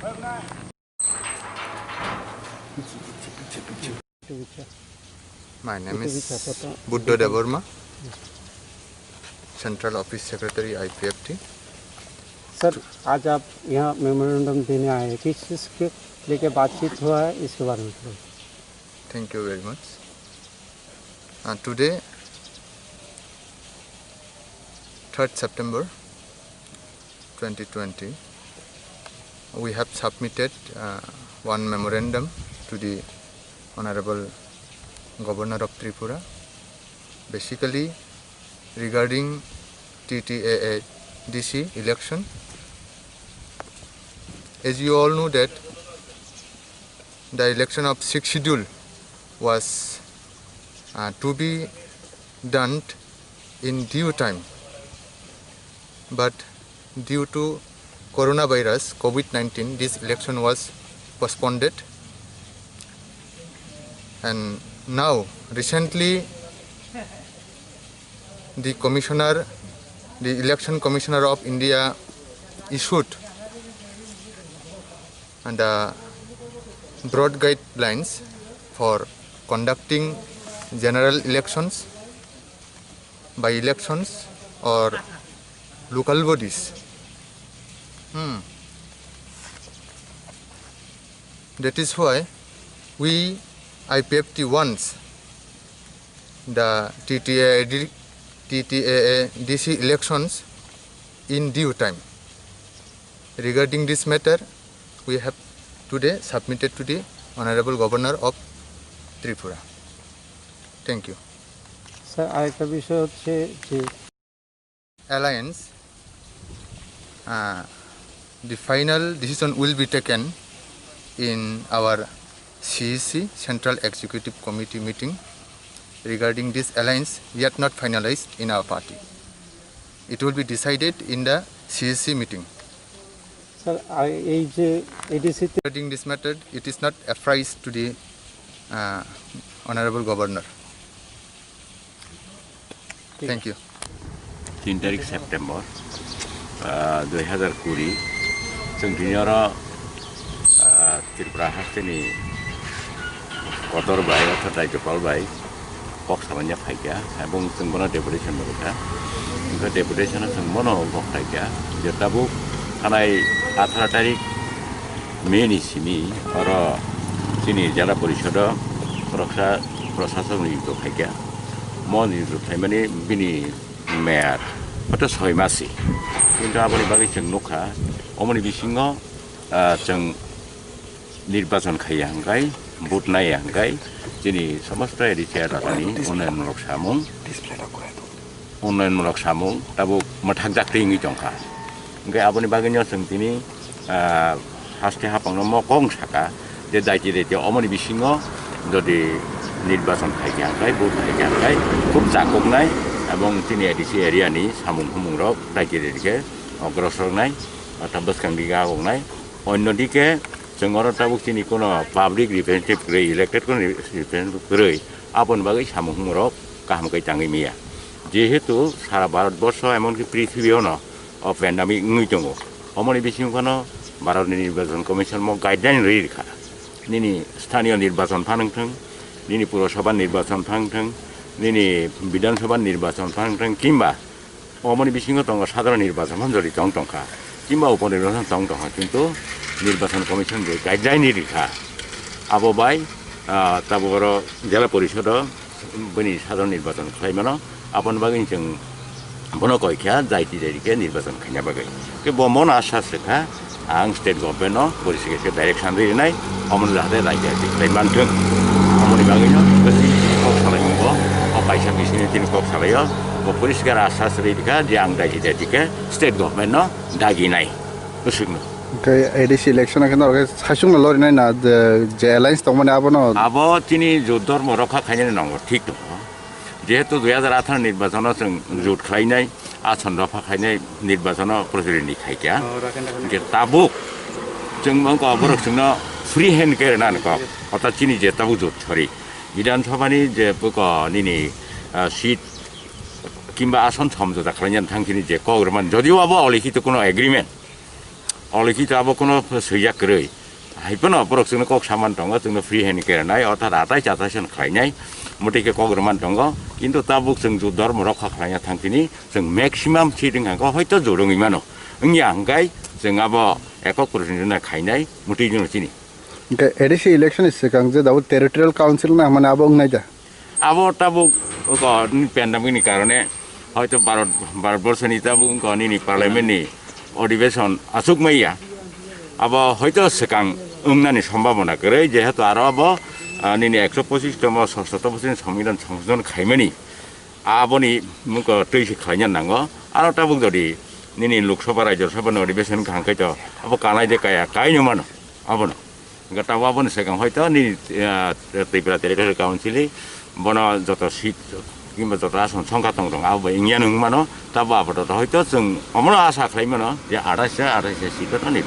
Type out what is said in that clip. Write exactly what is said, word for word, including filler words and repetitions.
My name is Buddha Debbarma, Central Office Secretary, I P F T. Sir, आज आप यहाँ मेमोरेंडम देने आए हैं, किस चीज़ के लेके बातचीत हुआ है, इसके बारे में थोड़ा। Thank you very much. Uh, today, third September twenty twenty, we have submitted uh, one memorandum to the Honorable Governor of Tripura, basically regarding T T A A D C election. As you all know that the election of sixth schedule was uh, to be done in due time, but due to coronavirus, COVID nineteen, this election was postponed. And now, recently, the commissioner, the election commissioner of India issued the broad guidelines for conducting general elections, by elections or local bodies. Hmm. That is why we I P F T wants the T T A D, T T A A D C elections in due time. Regarding this matter, we have today submitted to the Honorable Governor of Tripura. Thank you. Sir, আরেকটা বিষয় হচ্ছে যে alliance, uh, the final decision will be taken in our C E C, Central Executive Committee meeting regarding this alliance yet not finalized in our party. It will be decided in the C E C meeting. Sir, আর এই যে এডিসিতে Regarding this matter, it is not apprised to the uh, Honorable Governor. Thank you. Tin tarik September, ah, dui hazar kuri, chwng tini oro, ah, Tripura hasteni kotor bai, orthat Rajyapal bai kok samanya phaikha, ebong chwng bono deputation rwkha. Hwnkhe deputation o chwng bono kok phaikha je tabuk thanai atharo tarik May ni simi oro chini Jela Porisodo roksa prosasok ni to phaikha. Mo ni to phaimani bini Mayor, hoto soi masi. Kintu aboni bagwi chwng nukha, omoni bisingo, ah, chwng nirbachon khaiya hwnkhe, vote naiya hwnkhe, chini somosto A D C elakani unnayonmulok samung, unnayonmulok samung tabuk mwthakjak twi wngwi tongkha. Hwnkhe aboni bagwino chwng tini, ah, haste haphangno mo kok saka je daiti daiti omoni bisingo jodi nirbachon khaikha hwnkhe, vote khaikha hwnkhe khub chakuknai ebong chini A D C area ni samung humung rok daiti daiti khe ogrosor wngnai, orthat bwskang dige agoknai. Onno dike chwng oro tabuk chini kono public representative kwrwi, elected kono representative kwrwi, aboni bagwi samung humung rok kaham khe tangwi maya. Jehetu sara Bharat borsho emonki prithibio no o pandemic wngwi tongo. Omoni bisingo phano Bharatni Nirbachon Commission mo guideline rwi rwkha. Nini sthaniyo nirbachon phan wngthwng, nini Purosabha nirbachon phan wngthwng, nini Bidhan Sabha nirbachon phan wngthwng, kimba omoni bisingo tongo sadharon nirbachon phan jori tong tongkha, kimba upo nirbachon tong tongkha, kintu Nirbachon Commission je guideline rikha, abo bai, ah, tabuk oro Jela Porisodo bini sadharon nirbachon khlaimano, aboni bagwi chwng bono koi kha, jaiti jaiti khe nirbachon khaina bagwi. Khe bo mono asas rwkha, ang state government no poriskar khe direction rinai, omono jahate raijak khlai manthwng. Omoni bagwi no kok salai bo, o kaisa bisini tini kok salai o, bo poriskar asas rikha je ang jaiti jaiti khe state government no daginai. Usukno. Khe A D C election khe norok khe saichung no lorinai na je, je alliance tongmani abono. Abo tini jot dhormo rokha khainani nongo, thik tongo. Jehetu dui hajar atharo nirbachono chwng jot khlainai, ason dopha khainai nirbachono prochuloni khaikha. Oh, rakhena, rakhena. Hwnkhe tabuk chwng mangkha borok chwngno free hand khe rwna nangkha. Orthat chini je tabuk jot sori Bidhan Sabha ni je buko nini, ah, seat kimba ason somjota khlainani thang chini je kok rwmani. Jodio abo olikhito kuno agreement Oloki to abo kuno swijak kwrwi. Hai phano borok chwngno kok saman tongo, chwngno free hand keranai, orthat atai chatai san khlainai, motwi khe kok rwman tongo. Kintu tabuk chwng ju dhormo rokha khlaina thangtini, chwng maximum seat wngkha khe hoito jurungwi mano. Wngya hwnkhe chwng abo ekok protinidhi no khainai, motwi no chini. Hwnkhe A D C election ni swkang je dabo territorial council na hwnmani abo wngnai da? Abo tabuk, oko, ni pandemic ni karone hoito Bharat, Bharat borso ni tabuk, oko, nini parliament ni odhibeson achuk maya. Abo hoito swkang wngnani sombhabona kwrwi, jehetu aro abo, ah, nini ekso pochis tomo sosto tomo sini sombidan songsodhon khaimani. Aboni mungko twi se khlaina nango. Aro tabuk jodi nini Lok Sabha, Rajya Sabha ni odhibeson kaham khai to abo kanai de kaya, kaino mano abono. Hwnkhe tabuk aboni swkang hoito nini, ah, Tripura Territorial Council ni bono joto seat kimba joto ason songkha tong rong abo bai wngya wng mano. Tabuk apatot hoito chwng omono asa khlai mano je athais ta, athais ta seat o nini